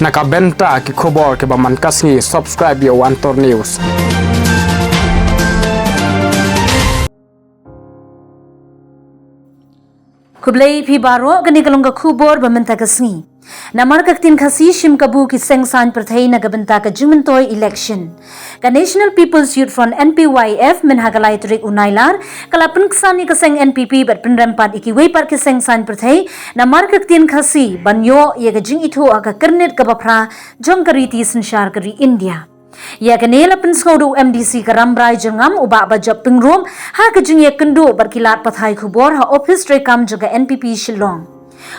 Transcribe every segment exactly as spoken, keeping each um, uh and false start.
Na ka bynta ki khubor kiba man ka sngi, subscribe ïa u Antor News. Khublei phi baroh, kane ka long ka khubor ba mynta ka sngi. Namar ka ktien Khasi shim kabu ki seng saiñ pyrthei na ka bynta ka jingmyntoi election. Ka National People's Youth Front, N P Y F, mynha ka lai tarik u Nailar, ka la pynksan ïa ka seng N P P bad pynrem pat ïa kiwei pat ki seng saiñ pyrthei namar ka ktien Khasi, ban ïoh ïa ka jingithuh ha ka kyrnit kaba phra jong ka riti synshar ka ri India. Ïa kane la pynsngew da u M D C ka Rambrai Jyrngam, u Bah Bajop Pyngrope, ha ka jingïakynduh bad ki lad pathai khubor ha ophis treikam jong ka N P P Shillong.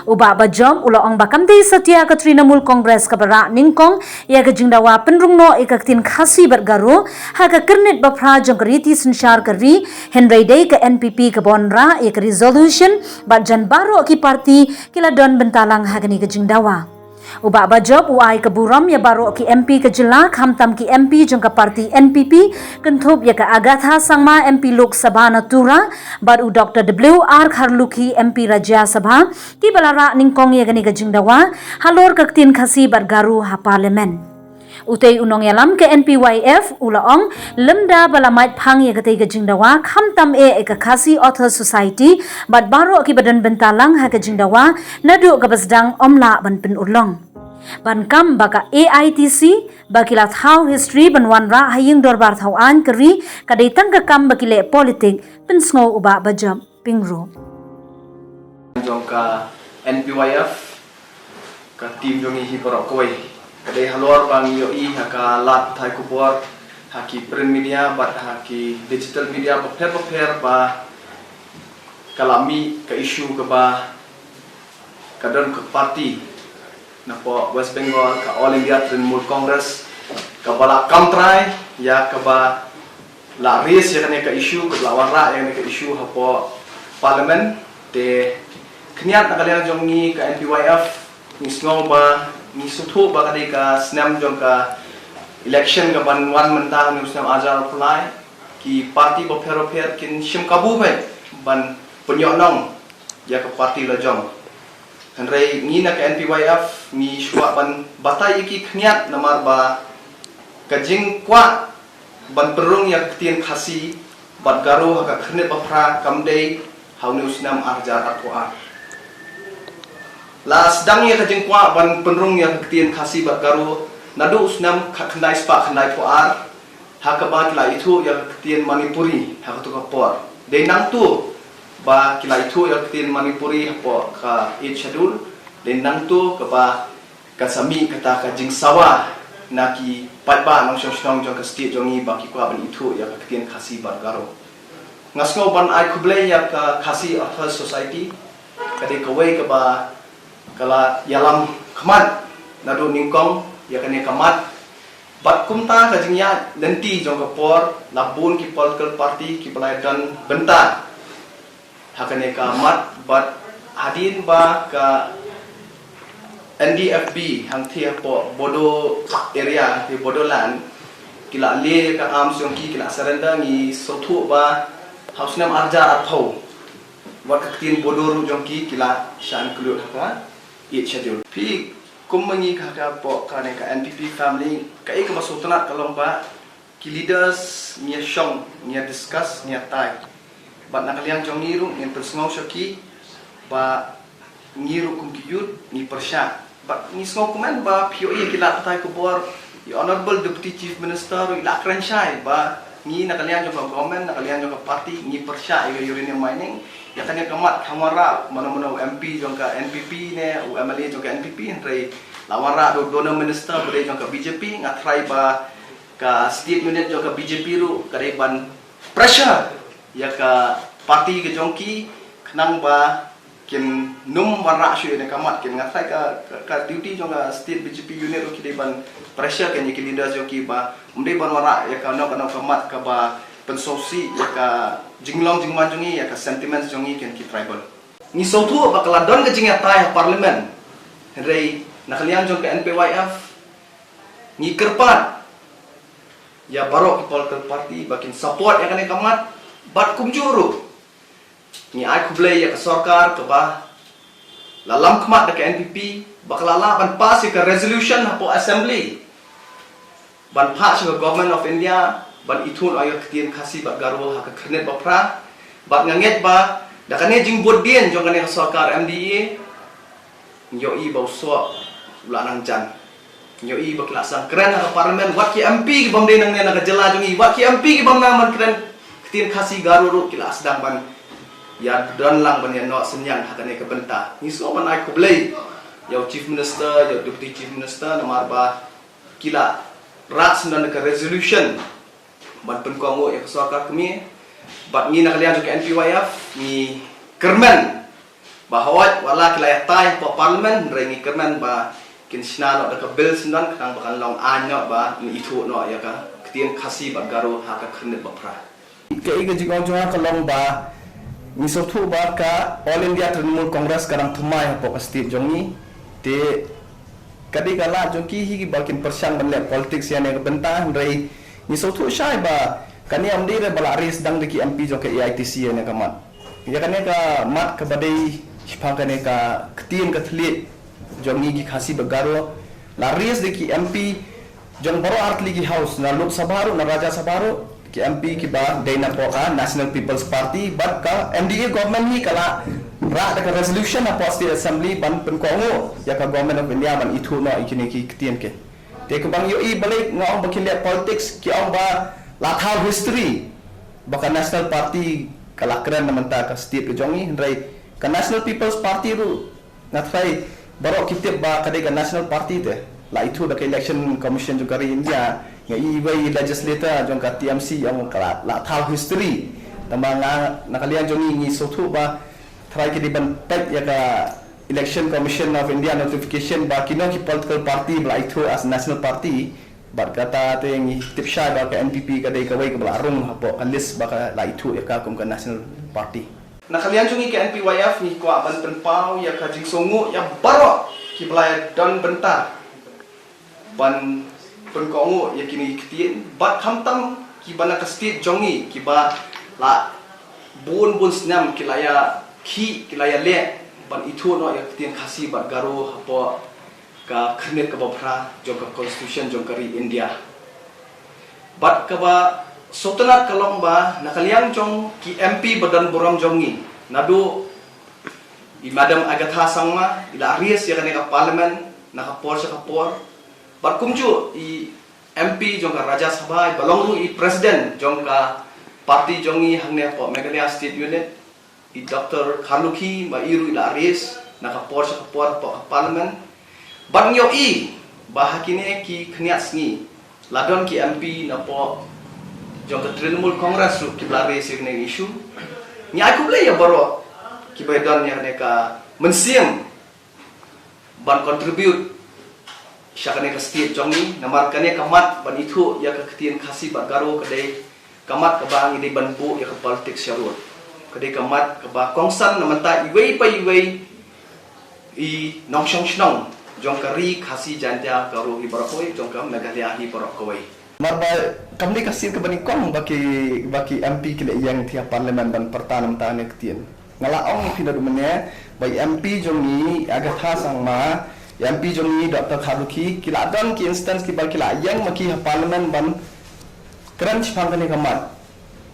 U Bah Bajop u la ong ba kam dei satia ka Trinamool Congress kaba rah nyngkong ïa ka jingdawa pynrung noh ïa ka ktien Khasi bad Garo ha ka kyrnit ba phra jong ka riti synshar ka ri, hynrei dei ka N P P kaba wanrah ïa ka resolution bad jan baroh ki parti ki la don bynta lang ha kane ka jingdawa. U Bah Bajop u ai ka burom ïa baroh ki M P ka jylla, khamtam ki M P jong ka parti N P P, kynthup ïa ka Agatha Sangma, M P Lok Sabha na Tura, bad u Doctor W R Kharlukhi, M P Rajya Sabha, kiba la rah nyngkong ïa kane ka jingdawa halor ka ktien Khasi bad Garo ha Parliament. Utei u nongïalam ka N P Y F u la ong, lymda ba la mait phang ïa katei ka jingdawa, khamtam eh ïa ka Khasi Authors Society bad baroh kiba don bynta lang ha ka jingdawa, naduh kaba sdang ym lah ban pynurlong. Ban kam ba ka A I T C ba ki la thaw history ban wanrah ha ïing dorbar thaw aiñ ka ri, ka dei tang ka kam ba ki leh politik, pynsngew u Bah Bajop Pyngrope. Jong ka N P Y F, ka team jong ngi hi baroh kawei, ka dei halor ba ngi ïohi ha ka lad pathai khubor, ha ki print media bad ha ki digital media bapher bapher ba ka la mih ka issue kaba ka don ka parti napoh West Bengal, ka All India Trinamool Congress, kaba la kam trai ïa kaba la raise ïa kane ka issue, kaba la wanrah ïa kane ka issue hapoh Parliament. Te khyndiat na ka liang jong ngi ka N P Y F, ngi sngew ba, ngi sngewthuh ba ka dei ka snem jong ka election kaban wan mynta, ha une u snem ar hajar arphew lai, ki parti bapher bapher kin shim kabu beit ban pynïohnong ïa ka parti la jong. Hynrei ngi na ka N P Y F ngi shu kwah ban batai ïa ki khyndiat namar ba ka jingkwah ban pynrung ïa ka ktien Khasi bad Garo ha ka kyrnit ba phra kam dei ha une u snem ar hajar arphew ar. La sdang ïa ka jingkwah ban pynrung ïa ka ktien Khasi bad Garo naduh u snem khatkhyndai spah khyndaiphew ar, ha kaba ki la ithuh ïa ka ktien Manipuri ha kato ka por. Dei nangto ba ki la ithuh ïa ka ktien Manipuri hapoh ka Eighth Schedule, dei nangto kaba ka sa mih kata ka jingsawa na ki paidbah nongshong shnong jong ka state jong ngi ba ki kwah ban ithuh ïa ka ktien Khasi bad Garo. Nga sngew ban ai khublei ïa ka Khasi Authors Society, ka dei kawei kaba ka la ïalam khmat naduh nyngkong ïa kane ka mat. Bad kumta ka jingïaid lynti jong ka por, la bun ki political party kiba la don bynta ha kane ka mat, bad hadien ba ka N D F B hangtei hapoh Bodo area, hangtei Bodoland, ki la leh ka arms jong ki, ki la surrender, ngi sngewthuh ba ha u snem ar hajar arphew wat ka ktien Bodo ruh jong ki, ki la shah include ha ka Eighth Schedule. Phi kum ma ngi ha ka, hapoh kane ka N P P family, kaei kaba sngewtynnat ka long ba ki leaders ngi ïa shong, ngi ïa discuss, ngi ïa tai. Bad na ka liang jong ngi ruh ngin pynsngew sha ki ba ngi ruh kum ki youth ngi pyrshah. Bad ngi sngewkmen ba phi ïohi ki lad pathai khubor, i Honorable Deputy Chief Minister ruh i la kren shai ba ngi na ka liang jong ka government, na ka liang jong ka party, ngi pyrshah ïa ka uranium mining. Ïa kane ka mat kam wanrah mano mano u M P jong ka N P P ne u M L A jong ka N P P, hynrei la wanrah da u DoNER minister ba dei jong ka B J P. Nga tharai ba ka state unit jong ka B J P ruh ka dei ban pressure ïa ka party ka jong ki khnang ba kin nym wanrah shuh ïa kane ka mat. Kin, nga tharai ka, ka, ka duty jong ka state B J P unit ruh ki dei ban pressure kin ïa ki leaders jong ki ba ym dei ban wanrah ïa kano kano ka mat kaba pynsngewsih ïa ka jinglong jingman jong ngi, ïa ka sentiments jong ngi kin ki tribal. Ngi sngewthuh ba ka la don ka jingïatai ha parliament. Hynrei na ka liang jong ka N P Y F ngi kyrpad ïa baroh ki political party ba kin support ïa kane ka mat, bad kumjuh ruh ngi ai khublei ïa ka sorkar kaba La lam khmat da ka N P P ba ka la lah ban pass ïa ka resolution hapoh Assembly ban phah sha ka Government of India ban ithuh noh ïa ka ktien Khasi bad Garo ha ka Khyrnit ba Phra. Bad nga ngeit ba da kane jingbud dien jong kane ka sorkar M D A, ngi ïohi ba u soh u la nang jan. Ngi ïohi ba ki la sdang kren ha ka Parliament, wat ki M P ki bym dei nangne na ka jylla jong ngi, wat ki M P ki bym nang ban kren ktien Khasi Garo ruh ki la sdang ban ïa don lang ban ïa noh synñiang ha kane ka bynta. Ngi sngewbha ban ai khublei ïa u Chief Minister, ïa u Deputy Chief Minister, namar ba ki la rah syndon ka resolution ban pynkohnguh ïa ka sorkar kmie. Bad ngi na ka liang jong ka N P Y F ngi kyrmen ba hooid wat la ki la ïatai hapoh Parliament, hynrei ngi kyrmen ba kin shna noh da ka bill syndon khnang ba kan long aiñ noh ban ithuh noh ïa ka ktien Khasi bad Garo ha ka Khyrnit ba Phra. Kaei ka jingong jong nga ka long ba ngi sngewthuh ba ka All India Trinamool Congress ka dang thymmai hapoh ka state jong ngi. Te ka dei ka lad jong ki hi kiba kin pyrshang ban leh politics ïa kane ka bynta, hynrei ngi sngewthuh shai ba kane ym dei re ba la raise dang da ki M P jong ka A I T C ïa kane ka mat. Ïa kane ka mat kaba dei shaphang kane ka ktien ka thylliej jong ngi ki Khasi bad Garo la raise da ki M P jong baroh artylli ki house, na Lok Sabha ruh, na Rajya Sabha ruh, ki M P kiba dei napoh ka National People's Party, bad ka M D A government hi ka la rah da ka resolution hapoh State Assembly ban pynkohnguh ïa ka Government of India ban ithuh noh ïa kine ki ktien ki. Te kaba ngi ïohi balei nga ong ba kin leh politics, ki ong ba la thaw history ba ka National Party ka la kren na mynta ka state ka jong ngi, hynrei ka National People's Party ruh nga tharai baroh ki tip ba ka dei ka National Party te. La ithuh da ka Election Commission jong ka ri India, nga i iwei i legislator jong ka T M C ong ka la, la thaw history. Tangba nga na ka liang jong ngi ngi sngewthuh ba tharai ki dei ban peit ïa ka Election Commission of India notification ba kino ki political party ba la ithuh as national party. Bad kata te ngi tip shai ba ka N P P ka dei kawei kaba la rung hapoh ka list ba ka la ithuh ïa ka kum ka national party. Na ka liang jong ngi ka N P Y F ngi kwah ban pynpaw ïa ka jingsngewnguh ïa baroh kiba la ïa don bynta ban pynkohnguh ïa kine ki ktien bad khamtam kiba na ka state jong ngi kiba la bun bun snem ki la ïa khih, ki la ïa leh ban ithuh noh ïa ka ktien Khasi bad Garo hapoh ka Khyrnit kaba Phra jong ka Constitution jong ka ri India. Bad kaba sngewtynnat ka long ba na ka liang jong ki M P ba don burom jong ngi, naduh i Madam Agatha Sangma i la raise ïa kane ka Parliament na ka por sha ka por, bad kumjuh i M P jong ka Rajya Sabha iba long ruh i President jong ka party jong ngi hangne hapoh Meghalaya State Unit, i Doctor Kharlukhi, ba i ruh i la raise na ka por sha ka por hapoh ka Parliament. Bad ngi ïohi ba ha kine ki khyndiat sngi la don ki M P napoh jong ka Trinamool Congress ruh kiba la raise ïa kane ka issue. Ngi ai khublei ïa baroh kiba don ïa kane ka mynsiem ban contribute sha kane ka state jong ngi, namar kane ka mat ban ithuh ïa ka ktien Khasi bad Garo ka dei ka mat kaba ngi dei ban buh ïa ka politics sha rud. Ka dei ka mat kaba kongsan na mynta iwei pa iwei i nongshong shnong jong ka ri Khasi Jaintia Garo hi baroh kawei, jong ka Meghalaya hi baroh kawei. Namar ba kam dei ka sien kaba nyngkong ba ki, ba ki M P ki la ïeng sha Parliament ban pyrta na mynta kane ka ktien. Nga la ong ïa phi naduh mynne ba i M P jong ngi Agatha Sangma, i M P jong ngi Doctor Kharlukhi, ki la don ki instance kiba ki la ïeng ma ki ha Parliament ban kren shaphang kane ka mat.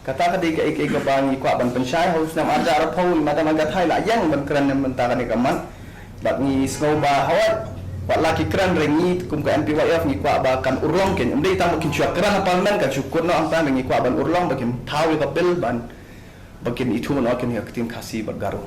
Kata ka dei kaei kaei kaba ngi kwah ban pynshai, ha u snem arhajar arphew i Madam Agatha i la ïeng ban kren na mynta kane ka mat. Bad ngi sngew ba hooid, wat la ki kren, hynrei ngi kum ka N P Y F ngi kwah ba kan urlong, kin ym dei tang ba kin shu kren ha Parliament, kan shu kut noh, hangta ngi kwah ban urlong ba kin thaw ïa ka bill ban, ba kin ithuh noh kin ïa ka ktien Khasi bad Garo.